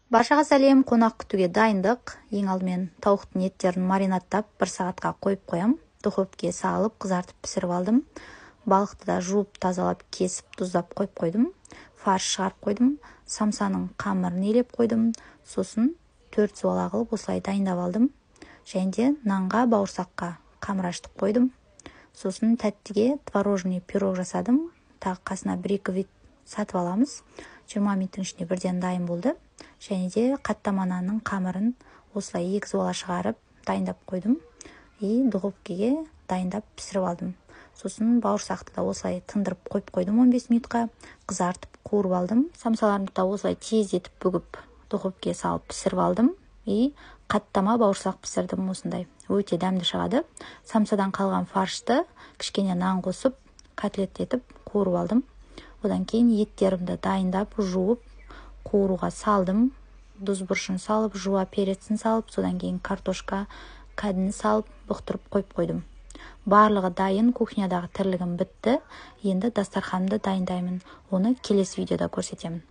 Баршаға сәлем! Қонақ күтуге дайындық. Ең алдымен тауықтың еттерін маринадтап, бір сағатқа қойып қоям. Духовкаға салып, қызартып, пісіріп алдым. Балықты да жуып, тазалап, кесіп, тұздап қойып қойдым. Фарш шығарып қойдым. Самсаның қамырын илеп қойдым. Сосын төрт зуала қылып, осылай дайындап алдым. Және де нанға, бауырсаққа қамыр ашытып қойдым. Сосын тәттіге творожный пирог жасадым. Тағы қасына бір екі вид сатып аламыз. 20 минуттың ішінде бірден дайын болды. Және де қаттама нанның қамырын осылай екі зуала шығарып, дайындап қойдым и духовкаге дайындап, пісіріп алдым. Сосын бауырсақты да осылай тындырып қойып қойдым, 15 минутқа қызартып, қуырып алдым. Самсаларымды да осылай тездетіп бүгіп, духовкаға салып, пісіріп алдым и қаттама бауырсақ пісірдім. Осындай өте дәмді шығады. Самсадан қалған фаршты кішкене нан қосып, котлет етіп қуырып алдым. Одан кейін еттерімді дайындап, жуып, қуыруға салдым. Тұз, бұрышын салып, жуа перецін салып, содан кейін картошка, кәдіні салып, бұқтырып қойып қойдым. Барлығы дайын, кухнядағы тірлігім бітті. Енді дастарханымды дайындаймын, оны келесі видеода көрсетемін.